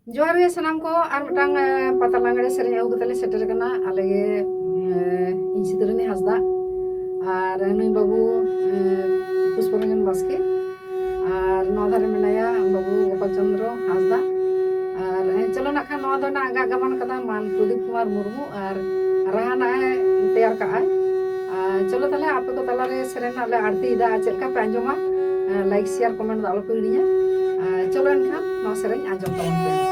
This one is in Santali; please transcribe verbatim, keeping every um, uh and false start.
ᱡᱚᱦᱟᱨ ᱜᱮ ᱥᱟᱱᱟᱢ ᱠᱚ, ᱟᱨ ᱢᱤᱫᱴᱟᱝ, ᱮ, ᱯᱟᱛᱟ ᱞᱟᱜᱽᱲᱮ ᱥᱮᱨᱮᱧ ᱟᱹᱜᱩ ᱠᱟᱛᱮ ᱞᱮ ᱥᱮᱴᱮᱨ ᱟᱠᱟᱱᱟ᱾ ᱟᱞᱮ ᱜᱮ, ᱮ, ᱤᱧ ᱥᱤᱫᱷᱩᱨᱟᱱᱤ ᱦᱟᱸᱥᱫᱟ ᱟᱨ ᱱᱩᱭ ᱵᱟᱹᱵᱩ, ᱮ, ᱯᱩᱥᱯᱚᱨᱚᱧᱡᱚᱱ ᱵᱟᱥᱠᱮ, ᱟᱨ ᱱᱚᱣᱟ ᱫᱷᱟᱨᱮ ᱢᱮᱱᱟᱭᱟ ᱵᱟᱹᱵᱩ ᱜᱳᱯᱟᱞ ᱪᱚᱸᱫᱽᱨᱚ ᱦᱟᱸᱥᱫᱟ᱾ ᱟᱨ, ᱮ, ᱪᱚᱞᱚ ᱱᱟᱜ ᱠᱷᱟᱱ ᱱᱚᱣᱟ ᱫᱚ ᱱᱟᱜ ᱜᱟᱜ ᱜᱟᱵᱟᱱ ᱠᱟᱫᱟ ᱢᱟᱱ ᱯᱨᱚᱫᱤᱯ ᱠᱩᱢᱟᱨ ᱢᱩᱨᱢᱩ ᱟᱨ ᱨᱟᱦᱟ ᱱᱟᱜ ᱮ ᱛᱮᱭᱟᱨ ᱠᱟᱜᱼᱟᱭ᱾ ᱟᱨ ᱪᱚᱞᱚ ᱛᱟᱦᱞᱮ ᱟᱯᱮ ᱠᱚ ᱛᱟᱞᱟᱨᱮ ᱥᱮᱨᱮᱧ ᱱᱟᱜ ᱞᱮ ᱟᱬᱛᱤᱭᱮᱫᱟ, ᱟᱨ ᱪᱮᱫ ᱞᱮᱠᱟ ᱯᱮ ᱟᱸᱡᱚᱢᱟ, ᱮ, like, share, comment ᱫᱚ ᱟᱞᱚ ᱯᱮ ᱦᱤᱲᱤᱧᱟ᱾ ᱟᱨ ᱪᱚᱞᱚ ᱮᱱᱠᱷᱟᱱ ᱱᱚᱣᱟ ᱥᱮᱨᱮᱧ ᱟᱸᱡᱚᱢ ᱛᱟᱵᱚᱱ ᱯᱮ᱾